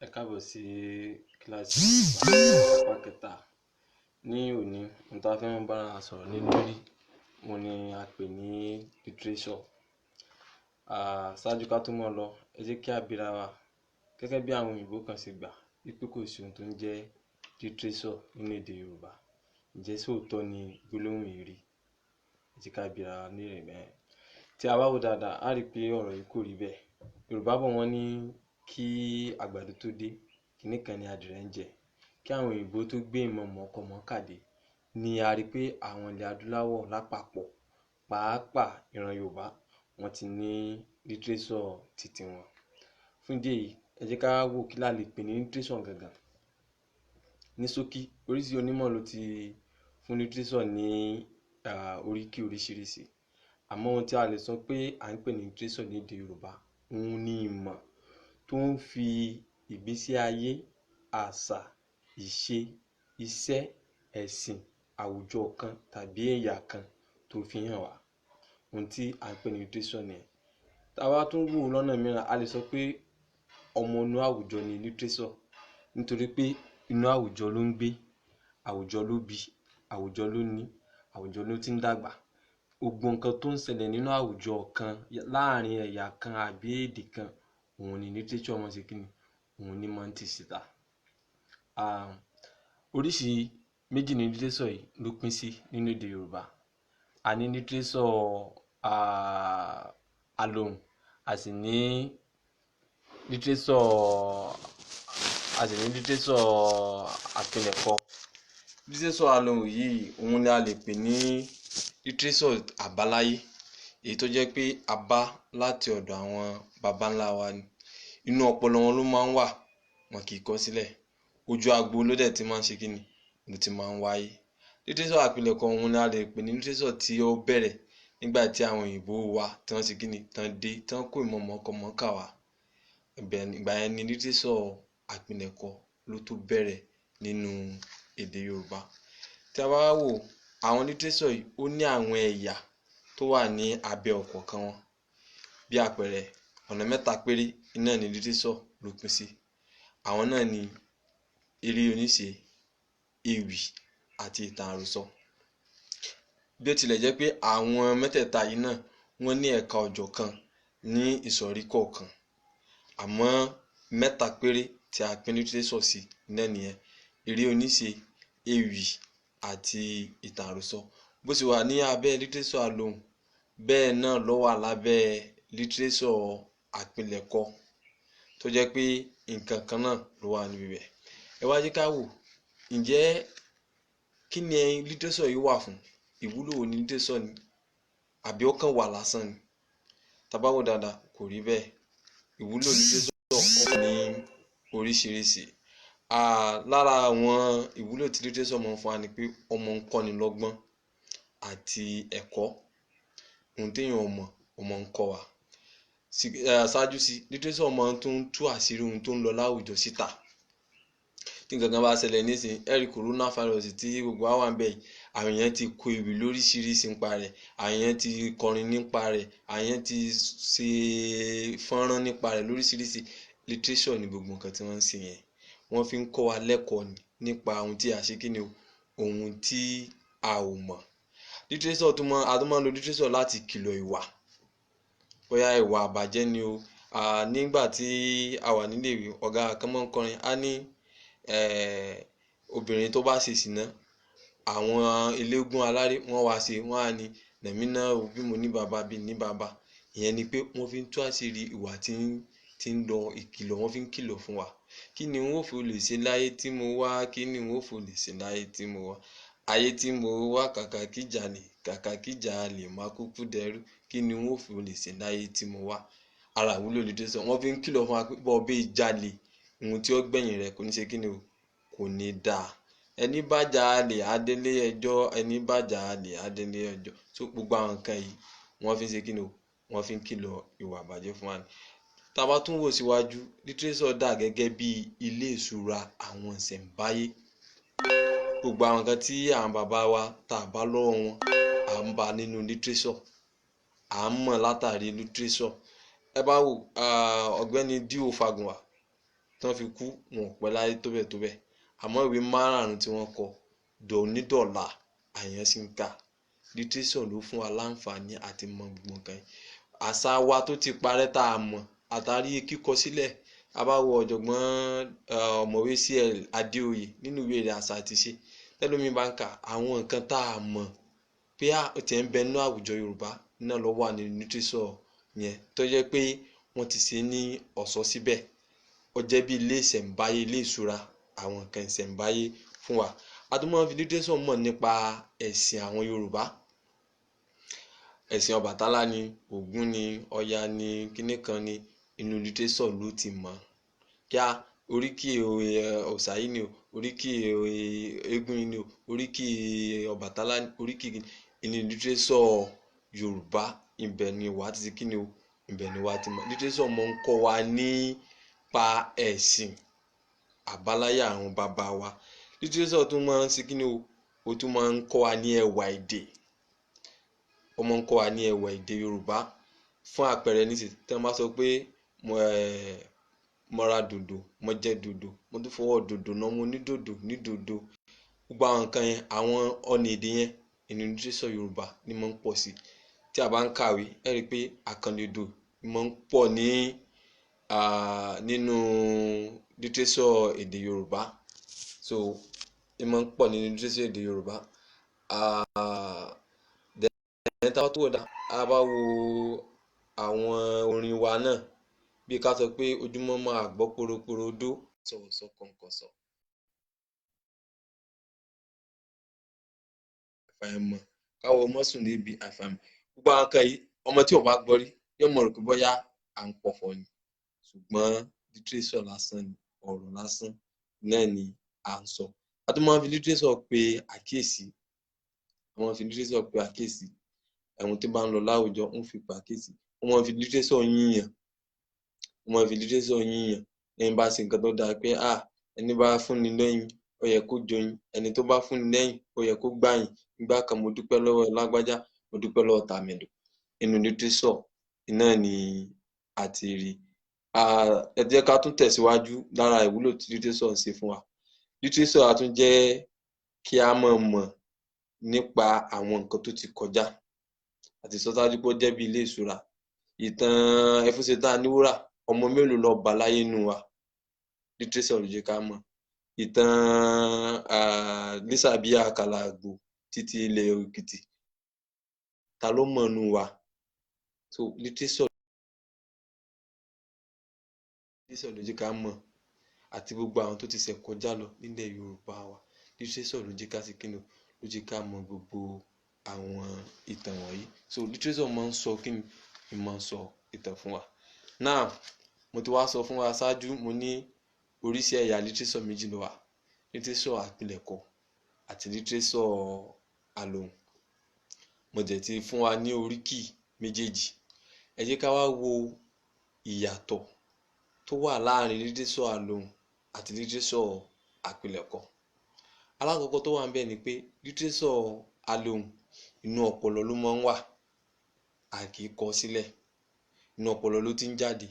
Ẹ káàbọ̀ sí kíláàsì apá kẹta. Ní òní, ohun tí a fẹ́ máa bára wa sọ̀rọ̀ lé lórí, òun ni a pè ní literature. Ṣáájú ká tó mọ́ lọ, ẹ jẹ́ kí á bira wa gẹ́gẹ́ bí àwọn òyìnbó kan ṣe gbà wípé kò sí ohun tó ń jẹ́ literature nínú èdè Yorùbá. Ǹjẹ́ ṣé òótọ́ ni gbólóhùn yìí rí? Ẹ jẹ́ ká bira wa léèrè bẹ́ẹ̀. Tí a bá wò dáadáa, á rí pé ọ̀rọ̀ yìí kò rí bẹ́ẹ̀. Yorùbá bọ̀ wọ́n ní kí àgbàdo tó dé, kiní kan ni adìrẹ ń jẹ. Kí àwọn òyìnbó tó gbé ìmọ̀ mọ̀ọ́kọ-mọ̀ọ́kà dé ni a rí pé àwọn ilẹ̀ adúláwọ̀ lápapọ̀, pàápàá ìran Yorùbá, wọ́n ti ní literature titi wọn. Fún ìdí èyí, ẹ jẹ́ ká wò kí la lè pè ní literature gangan. Ní ṣókí, oríṣi onímọ̀ ló ti fún literature ní oríkì oríṣiríṣi. Àmọ́ ohun tí a lè sọ pé à ń pè ní literature ní èdè Yorùbá, òun ni ìmọ̀ tó ń fi ìgbésí ayé, àṣà, ìṣe, iṣẹ́, ẹ̀sìn, àwùjọ kan tàbí ẹ̀yà kan tó fi hàn wá. Ohun tí à ń pè ní literature nìyẹn. Tá a bá tún wò ó lọ́nà mìíràn, a lè sọ pé ọmọ inú àwùjọ ni literature, nítorí pé inú àwùjọ ló ń gbé, àwùjọ ló bí, àwùjọ ló ní, àwùjọ ló ti ń dàgbà. Gbogbo nǹkan tó ń ṣẹlẹ̀ nínú àwùjọ kan láàárín ẹ̀yà kan àbí èdè kan, òun ni literature máa ń ṣe kíni, òun ni máa ń tì síta. Oríṣi méjì ni literature yìí ló pín sí nínú èdè Yorùbá. A ní literature alohùn, a sì ní literature a sì ní literature àpilẹ̀kọ. Literature alohùn yìí, òun ni a lè pè ní literature àbáláyé, èyí tó jẹ́ pé a bá láti ọ̀dọ̀ àwọn baba ńlá wa ni. Inú ọpọlọ wọn ló máa ń wà, wọn kì í kọ sílẹ̀. Ojú agbo ló dẹ̀ ti máa ń ṣe kíni, ló ti máa ń wáyé. Literature àpilẹ̀kọ, òun ni a lè pè ní literature tí ó bẹ̀rẹ̀ nígbà tí àwọn òyìnbó wa tí wọ́n ṣe kíni, tán dé, tí wọ́n kó ìmọ̀ mọ̀ọ́kọ-mọ̀ọ́kà wá. Ìgbà yẹn ni literature àpilẹ̀kọ ló tó bẹ̀rẹ̀ nínú èdè Yorùbá. Tí a bá wá wò àwọn literature yìí, ó ní àwọn ẹ̀yà tó wà ní abẹ́ ọ̀kọ̀ọ̀kan wọn. Bí àpẹẹrẹ, ọ̀nà mẹ́ta péré náà ni literature ló pín sí. Àwọn náà ni eré oníṣe, ewì àti ìtàn àròsọ. Bí ó tilẹ̀ jẹ́ pé àwọn mẹ́tẹ̀ẹ̀ta yìí náà wọ́n ní ẹ̀ka ọ̀jọ̀kan ní ìsọ̀rí kọ̀ọ̀kan, àmọ́ mẹ́ta péré tí a pín literature sí náà nìyẹn: eré oníṣe, ewì àti ìtàn àròsọ. Bó ṣe wà ní abẹ́ literature alohùn, bẹ́ẹ̀ náà ló wà lábẹ́ literature àpilẹ̀kọ, tó jẹ́ pé nǹkan kan náà ló wà níbi bẹ̀. Ẹ wá jẹ́ ká wò, ǹjẹ́ kí ni literature yìí wà fún? Ìwúlò wo ni literature ní? Àbí ó kàn wà lásán ni? Tá bá wò dáadáa, kò rí bẹ́ẹ̀. Ìwúlò literature ó pọ̀ ní oríṣiríṣi. Lára àwọn ìwúlò tí literature máa ń fún wa ni pé ó máa ń kọ́ni lọ́gbọ́n àti ẹ̀kọ́. Ohun téèyàn ò mọ̀, ó máa ń kọ́ wa. Ṣáájú sí, literature máa ń tún tú àṣírí ohun tó ń lọ láwùjọ síta. Tí nǹkan kan bá ṣẹlẹ̀ nísìnyí, ẹ rí coronavirus tí gbogbo wa wà níbẹ̀ yìí, àwọn èèyàn ti kọ ewì lóríṣiríṣi nípa rẹ̀, àwọn èèyàn ti kọrin nípa rẹ̀, àwọn èèyàn ti ṣe fọ́nrán nípa rẹ̀ lóríṣiríṣi. Literature ni gbogbo nǹkan tí wọ́n ń ṣe yẹn. Wọ́n fi ń kọ́ wa lẹ́kọ̀ọ́ ni nípa ohun tí a ṣe kíni o, ohun tí a ò mọ̀. Literature tún mọ́, a tún máa ń lo literature láti kìlọ̀ ìwà. Bóyá ìwà àbàjẹ́ ni o. Nígbà tí a wà nílé ìwé, ọ̀gá kan máa ń kọrin, á ní obìnrin tó bá ṣe ṣìnà, àwọn eléégún aláré wọ́n wá ṣe, wọ́n á ní nàmí náà o, bí mo ní bàbá bí ní bàbá. Ìyẹn ni pé wọ́n fi ń tú àṣírí ìwà tí ń lọ, ìkìlọ̀, wọ́n fi ń kìlọ̀ fún wa. Kí ni n ó fò lè ṣe láyé tí mo wá? Kí ni n ó fò lè ṣe láyé tí mo wá? Ayé tí mo wá, kàkà kí jalè, kàkà kí jalè máa kúkú dẹrú. Kí ni n ó fò lè ṣe láyé tí mo wá? Ara ìwúlò literature, wọ́n fi ń kìlọ̀ fún wa pé bó bá jalè, ohun tí ó gbẹ̀yìn rẹ̀ kò ní ṣe kíni o, kò ní dáa. Ẹni bá jalè á délé ẹjọ́, ẹni bá jalè á délé ẹjọ́. So gbogbo àwọn nǹkan yìí, wọ́n fi ń ṣe kíni o, wọ́n fi ń kìlọ̀ ìwà àbàjẹ́ fún wa ni. Tá bá tún wò síwájú, literature dà gẹ́gẹ́ bí ilé ìṣúra àwọn ìṣẹ̀ǹbáyé. Gbogbo àwọn nǹkan tí àwọn bàbá wa tá bá lọ́wọ́ wọn, à ń bá nínú literature, à ń mọ̀ látàrí literature. Ẹ bá wò, ọ̀gbẹ́ni D.O. Fágúnwà, Tí wọ́n fi kú, wọn ò pẹ́ láyé tó bẹ́ẹ̀ tó bẹ́ẹ̀. Àmọ́ ìwé márààrún tí wọ́n kọ dònídọ̀la àyàn sì ń kà. Literature ló fún wa láǹfààní àti mọ gbogbo nǹkan yìí. Àṣà wa tó ti parẹ́ tá a mọ̀ àtàrí kíkọ sílẹ̀. A bá wo ọ̀jọ̀gbọ́n ọ̀mọ̀wé C.L. Adéoyè nínú ìwé rẹ̀ Àṣà àti Ìṣe, tẹ́lómi bá ń kà àwọn nǹkan tá a mọ̀ pé ó ti ń bẹ nínú àwùjọ Yorùbá náà ló wà nínú literature yẹn, tó jẹ́ pé wọ́n ti ṣe ní ọ̀ṣọ́ síbẹ̀. Ó jẹ́ bí ilé ìṣẹ̀ǹbáyé, ilé ìṣúra àwọn nǹkan ìṣẹ̀ǹbáyé fún wa. A tún máa ń fi literature mọ̀ nípa ẹ̀sìn àwọn Yorùbá. Ẹ̀sìn Ọbàtálá ni, Ògún ni, Ọya ni, kíní kan ni, inú literature ló ti mọ̀. Kíá oríkì òòṣà yìí ni o, oríkì eégún yìí ni o, oríkì Ọbàtálá ni, oríkì inú literature Yorùbá, ibẹ̀ ni wàá ti ṣe kíni o, ibẹ̀ ni wàá ti mọ̀. Literature máa ń kọ́ wa nípa ẹ̀sìn àbáláyé àwọn bàbá wa. Literature tún máa ń ṣe kíni o, ó tún máa ń kọ́ wa ní ẹwà èdè. Ó máa ń kọ́ wa ní ẹwà èdè Yorùbá. Fún àpẹẹrẹ nísìnyí, tí wọ́n bá sọ pé mo ra dòdò, mo jẹ dòdò, mo tún fọwọ́ dòdò náà, mo ní dòdò ní dòdò. Gbogbo àwọn nǹkan yẹn, àwọn ọ̀nà èdè yẹn, inú literature Yorùbá ni máa ń pọ̀ sí. Tí a bá ń kàwé, ẹ rí i pé àkànlò èdè máa ń pọ̀ ní nínú literature èdè Yorùbá. So, ó máa ń pọ̀ nínú literature èdè Yorùbá. Then tá a bá tún wò dáadáa, a bá wo àwọn orin wa náà, bí ká sọ pé ojúmọ́ mọ́ a gbọ́ poroporo odó, sọ̀wọ́sọ kọ̀ǹkọ̀sọ̀. Àfàìmọ̀ káwọ ọmọ sùn níbi àfàìmọ̀. Gbogbo àwọn nǹkan yìí, ọmọ tí ò bá gbọ́ rí yóò mọ̀ rò pé bóyá à ń pọ̀fọ̀ ni. Ṣùgbọ́n literature lásán ni, ọ̀rọ̀ lásán náà ni à ń sọ. A tún máa ń fi literature pe àkíyèsí. A máa ń fi literature pe àkíyèsí. Àwọn tí bá ń lọ láwùjọ ń fi pe àkíyèsí. Wọ́n máa ń fi literature yínyàn. Wọ́n máa ń fi literature yínyàn. Ẹni bá ṣe nǹkan tó dáa pé ẹni bá fúnni lẹ́yìn, ó yẹ kó joyin. Ẹni tó bá fúnni lẹ́yìn, ó yẹ kó gbàyìn. Ìgbà kan mo dúpẹ́ lọ́wọ́ lágbájá, mo dúpẹ́ lọ́wọ́ tàmẹ̀dò. Inú literature náà ni a ti rí. Ẹ jẹ́ ká tún tẹ̀síwájú lára ìwúlò tí literature ń ṣe fún wa. Literature á tún jẹ́ kí a mọ̀ mọ̀ nípa àwọn nǹkan tó ti kọjá. Àti sọ sáájú pé ó jẹ́ bí ilé ìṣúra. Ìtàn Ẹfúnṣetán Aníwúrà, ọmọ mélòó ló bá láyé nínú wa? Literature ló jẹ́ ká mọ̀. Ìtàn Lísàbí Àkàlà Àgbò títí ilẹ̀ Èkìtì, ta ló mọ̀ nínú wa? So literature ló jẹ́ ká mọ̀. Àti gbogbo àwọn tó ti ṣẹ̀ kọjá lọ nílẹ̀ Yorùbá wa. Literature ló jẹ́ ká ṣe kíni o, ló jẹ́ ká mọ̀ gbogbo àwọn ìtàn wọ̀nyí. So literature máa ń sọ kíni, ó máa ń sọ ìtàn fún wa. Now, mo ti wá sọ fún wa ṣáájú, mo ní oríṣi ẹ̀yà literature méjì ló wà. Literature àpilẹ̀kọ àti literature àlòhùn. Mo dẹ̀ ti fún wa ní oríkì méjèèjì. Ẹ jẹ́ ká wá wo ìyàtọ̀ tó wà láàrin literature àlòhùn àti literature àpilẹ̀kọ. Alákọ̀ọ́kọ́ tó wà níbẹ̀ ni pé literature àlòhùn inú ọpọlọ ló máa ń wà, a kì í kọ sílẹ̀. Inú ọpọlọ ló ti ń jáde.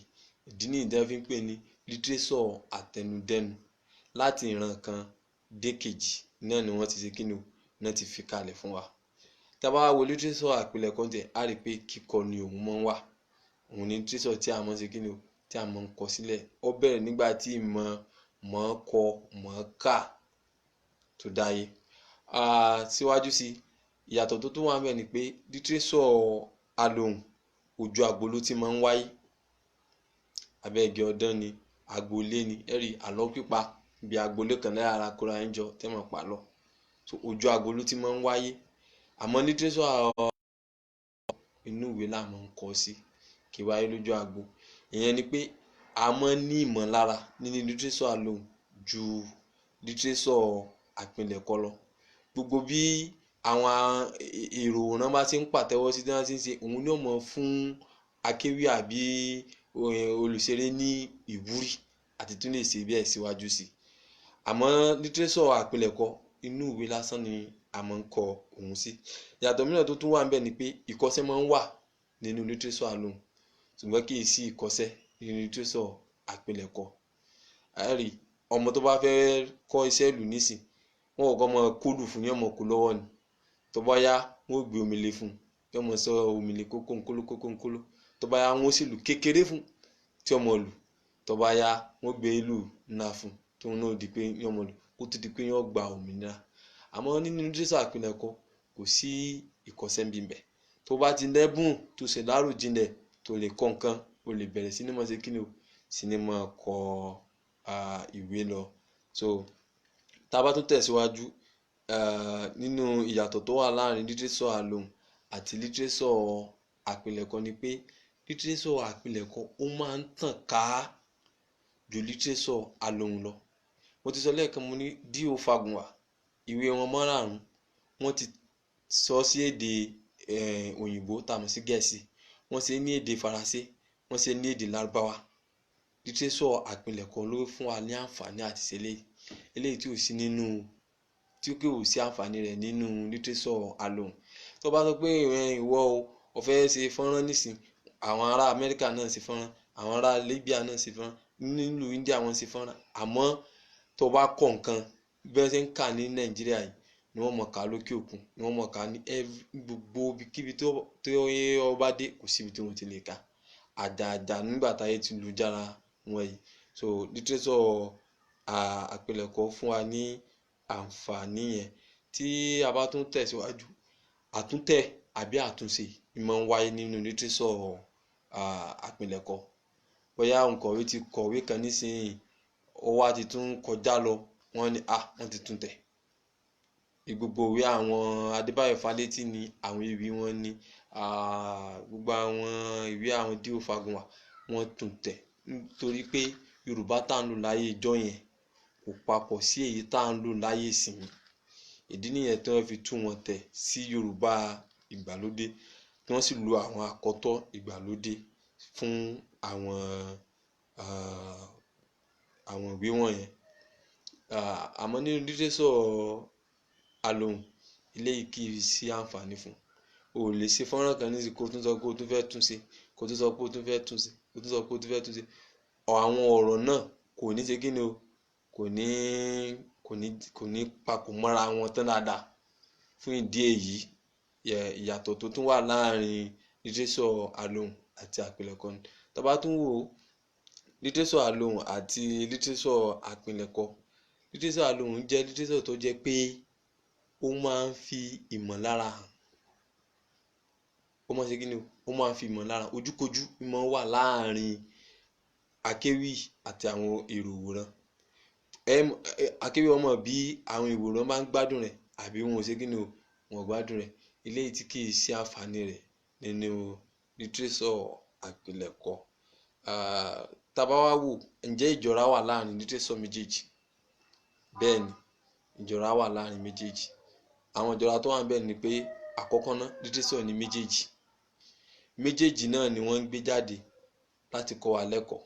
Ìdí nìyí tí wọ́n fi ń pè ní literature àtẹnudẹ́nu. Láti ìran kan dé kejì náà ni wọ́n ti ṣe kíni o, náà ti fi kalẹ̀ fún wa. Tí a bá wo literature àpilẹ̀kọ ńtiẹ̀, a rí pé kíkọ ni òun máa ń wà. Òun ni literature tí a máa ń ṣe kíni o, tí a máa ń kọ sílẹ̀. Ó bẹ̀rẹ̀ nígbà tí ìmọ̀ mọ̀ọ́kọ mọ̀ọ́kà tó dáyé. Síwájú sí, ìyàtọ̀ tó tún wà níbẹ̀ ni pé literature àlòhùn ojú agbo ló ti máa ń wáyé. Abẹ́ igi ọdán ni, agboolé ni, ẹ rí àlọ́ pípa bí agboolé kan lẹ́ ara kóra yín jọ tẹ́ mọ̀ pàlọ́. So ojú agbo ló ti máa ń wáyé. Àmọ́ literature inú ìwé là máa ń kọ sí, kì í wáyé lójú agbo. Ìyẹn ni pé a máa ń ní ìmọ̀lára nínú literature àlòhùn ju literature àpilẹ̀kọ lọ. Gbogbo bí àwọn èrò òràn bá ṣe ń pàtẹ́wọ́ sí tí wọ́n ṣe ń ṣe, òun ni ó mọ̀ fún akéwì àbí olùṣeré ní ìwúrí àti tún lè ṣe bẹ́ẹ̀ síwájú sí. Àmọ́ literature àpilẹ̀kọ inú ìwé lásán ni a máa ń kọ òun sí. Ìyàtọ̀ mìíràn tó tún wà níbẹ̀ ni pé ìkọsẹ́ máa ń wà nínú literature àlòhùn, ṣùgbọ́n kì í sí ìkọsẹ́ nínú literature àpilẹ̀kọ. Ẹ rí ọmọ tó bá fẹ́ kọ́ iṣẹ́ ìlù nísìn, wọn ò kọ́ mọ kóòlù fún yọmọ kó lọ́wọ́ ni. Tó bá yá, wọn ò gbé omele fún yọmọ sọ omele kókó ńkóló kókó ńkóló. Tó bá yá, wọn ó sì lù kékeré fún tí ọmọ lù. Tó bá yá, wọn gbé ìlù ńlá fún tóun náà di pé yọmọ lù, kó tó di pé yọ gba òmìnira. Àmọ́ nínú lítírésọ̀ àpilẹ̀kọ, kò sí ìkọ́sẹ́ níbẹ̀. Tó bá ti lẹ́bùn tó ṣe láròjinlẹ̀ tó lè kọ́ nǹkan, o lè bẹ̀rẹ̀ sí ní máa ṣe kíni o, sí ní máa kọ ìwé lọ. So tá a bá tún tẹ̀síwájú nínú ìyàtọ̀ tó wà láàrin lítírésọ̀ àlòhùn àti lítírésọ̀ àpilẹ̀kọ ni pé lítírésọ̀ àpilẹ̀kọ ó máa ń tàn ká ju lítírésọ̀ àlòhùn lọ. Mo ti sọ lẹ́ẹ̀kan, mo ní D.O. Fágúnwà, ìwé wọn márààrún wọ́n ti sọ sí èdè òyìnbó tá a mọ̀ sí Gẹ̀ẹ́sì, wọ́n ṣe ní èdè Faransé, wọ́n ṣe ní èdè Lárúbáwá. Lítírésọ̀ àpilẹ̀kọ ló fún wa ní àǹfààní àti ṣe eléyìí, eléyìí tí ò sí nínú, tí kò sí àǹfààní rẹ̀ nínú lítírésọ̀ àlòhùn. Tó bá sọ pé ìwọ o fẹ́ ṣe fọ́nrán nísìn, àwọn ará Amẹ́ríkà náà ṣe fọ́nrán, àwọn ará Libya náà ṣe fọ́nrán, nílùú India wọ́n ṣe fọ́nrán. Àmọ́ tó bá kọ nǹkan bí wọ́n ṣe ń kà ní Nàìjíríà yìí ni wọ́n mọ̀ ká lókè òkun, ni wọ́n mọ̀ ká ní gbogbo ibikíbi tó ó bá dé, kò síbi tí wọ́n ti lè kà. Àjàjà nígbà táyé ti lu jára wọn yìí. So lítírésọ̀ àpilẹ̀kọ fún wa ní àǹfààní yẹn. Tí a bá tún tẹ̀síwájú, àtúntẹ̀ àbí àtúnṣe máa ń wáyé nínú lítírésọ̀ àpilẹ̀kọ. Bóyá òǹkọ̀wé ti kọ̀wé kan nísìnyí, ó wá ti tún kọjá lọ, wọ́n ní wọ́n ti tún tẹ̀. Gbogbo ìwé àwọn Adébáyọ̀ Fálétí ni àwọn ìwé wọn ní, gbogbo àwọn ìwé àwọn D.O. Fágúnwà wọ́n tún tẹ̀, nítorí pé Yorùbá tá ń lò láyé ìjọ́ yẹn kò papọ̀ sí èyí tá ń lò láyé ìsìn. Ìdí nìyẹn tí wọ́n fi tún wọn tẹ̀ sí Yorùbá ìgbàlódé, tí wọ́n sì lo àwọn àkọ́tọ́ ìgbàlódé fún àwọn ìwé wọ̀nyẹn. Àmọ́ nínú lítírésọ̀ àlòhùn, eléyìí kì í sí àǹfààní fún. O ò lè ṣe fọ́nrán kan nísìnyí kó tún sọ pé o tún fẹ́ tún ṣe, kó tún sọ pé o tún fẹ́ tún ṣe, kó tún sọ pé o tún fẹ́ tún ṣe. Àwọn ọ̀rọ̀ náà kò ní ṣe kíni o, kò ní papọ̀ mọ́ra wọn tán dáadáa. Fún ìdí èyí, ìyàtọ̀ tó tún wà láàrin lítírésọ̀ àlòhùn àti àpilẹ̀kọ ni. Tá bá tún wò lítírésọ̀ àlòhùn àti lítírésọ̀ àpilẹ̀kọ, lítírésọ̀ àlòhùn jẹ́ lítírésọ̀ tó jẹ́ pé ó máa ń fi ìmọ̀lára hàn. Ó máa ń ṣe kíni o, ó máa ń fi ìmọ̀lára, ojúkojú máa ń wà láàrin akéwì àti àwọn èrò òwòrán. Akéwì ó mọ̀ bí àwọn ìwòran bá ń gbádùn rẹ̀ àbí wọn ò ṣe kíni o, wọn ò gbádùn rẹ̀. Eléyìí tí kì í ṣe àǹfààní rẹ̀ nínú lítírésọ̀ àpilẹ̀kọ. Tá bá wá wò, ǹjẹ́ ìjọra wà láàrin lítírésọ̀ méjèèjì? Bẹ́ẹ̀ni, ìjọra wà láàrin méjèèjì. Àwọn ìjọra tó wà níbẹ̀ ni pé àkọ́kọ́ ná, lítírésọ̀ ní méjèèjì. Méjèèjì náà ni wọ́n ń gbé jáde láti kọ́ wa lẹ́kọ̀ọ́.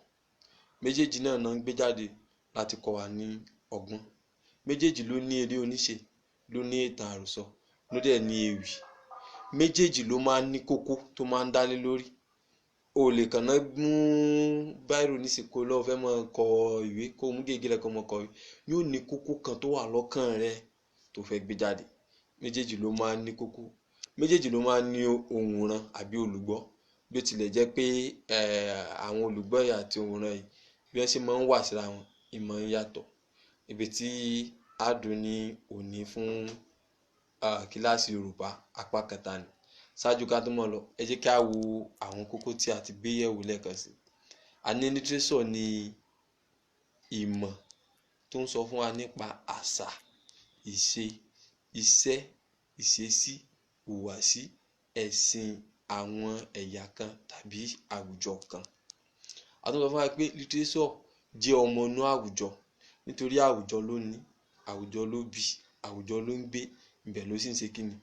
Méjèèjì náà ń gbé jáde láti kọ́ wa ní ọgbọ́n. Méjèèjì ló ní eré oníṣe, ló ní ìtàn àròsọ, ló dẹ̀ ní ewì. Méjèèjì ló máa ń ní kókó tó máa ń dálé lórí. O lè kàn ná mú báírò nísìnyí kó lọ fẹ́ máa kọ ìwé, kó mú gègé rẹ kó máa kọ ìwé. Yóò ní kókó kan tó wà lọ́kàn rẹ tó fẹ́ gbé jáde. Méjèèjì ló máa ń ní kókó. Méjèèjì ló máa ń ní òǹwòran àbí olùgbọ́. Bí ó tilẹ̀ jẹ́ pé àwọn olùgbọ́ yìí àti òǹwòran yìí bí wọ́n ṣe máa ń wà síra wọn, ìmọ̀ ń yàtọ̀. Ibi tí a dùn ní òní fún kíláàsì Yorùbá apá kẹta ni. Ṣáájú ká tó mọ̀ lọ, ẹ jẹ́ kí a wo àwọn kókó tí a ti gbé yẹ̀wò lẹ́ẹ̀kan sí. A ní lítírésọ̀ ní ìmọ̀ tó ń sọ fún wa nípa àṣà, ìṣe, iṣẹ́, ìṣesí, ìhùwàsí, ẹ̀sìn àwọn ẹ̀yà kan tàbí àwùjọ kan. A tún sọ fún wa pé lítírésọ̀ jẹ́ ọmọ inú àwùjọ, nítorí àwùjọ ló ní, àwùjọ ló bí, àwùjọ ló ń gbé, ibẹ̀ ló sì ń ṣe kíni,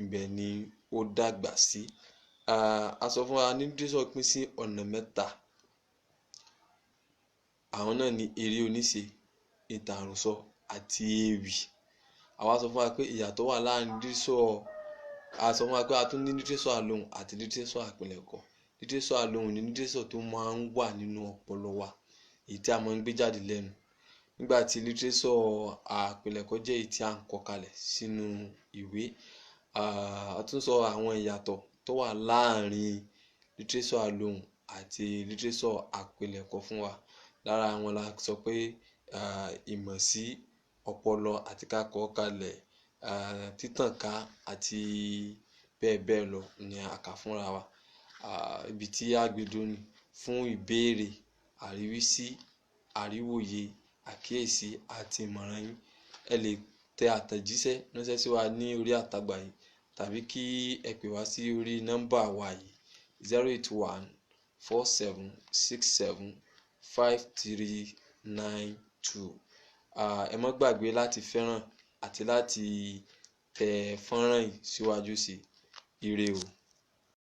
ibẹ̀ ni ó dàgbà sí. A sọ fún wa ní lítírésọ̀ pín sí ọ̀nà mẹ́ta. Àwọn náà ni eré oníṣe, ìtàn àròsọ àti ewì. A wá sọ fún wa pé ìyàtọ̀ wà láàrin lítírésọ̀, a sọ fún wa pé a tún ní lítírésọ̀ àlòhùn àti lítírésọ̀ àpilẹ̀kọ. Lítírésọ̀ àlòhùn ni lítírésọ̀ tó máa ń wà nínú ọpọlọ wa, èyí tí a máa ń gbé jáde lẹ́nu. Nígbà tí lítírésọ̀ àpilẹ̀kọ jẹ́ èyí tí à ń kọ kalẹ̀ sínú ìwé. A tún sọ àwọn ìyàtọ̀ tó wà láàárín lítírésọ̀ alohùn àti lítírésọ̀ àpilẹ̀kọ fún wa. Lára wọn la sọ pé ìmọ̀ sí ọpọlọ àti ká kọ kalẹ̀, títànká àti bẹ́ẹ̀ bẹ́ẹ̀ lọ ni a kà fúnra wa. Ibi tí a gbé dúró ni fún ìbéèrè, àríwísí, àríwòye, àkíyèsí àti ìmọ̀ràn yín. Ẹ lè tẹ àtẹ̀jíṣẹ́ ránṣẹ́ sí wa ní orí àtàgbà yìí tàbí kí ẹ pè wá sí orí nọ́mbà wa yìí 08147675392. Ẹ má gbàgbé láti fẹ́ràn àti láti tẹ fọ́nrán yìí síwájú sí i. Ire o.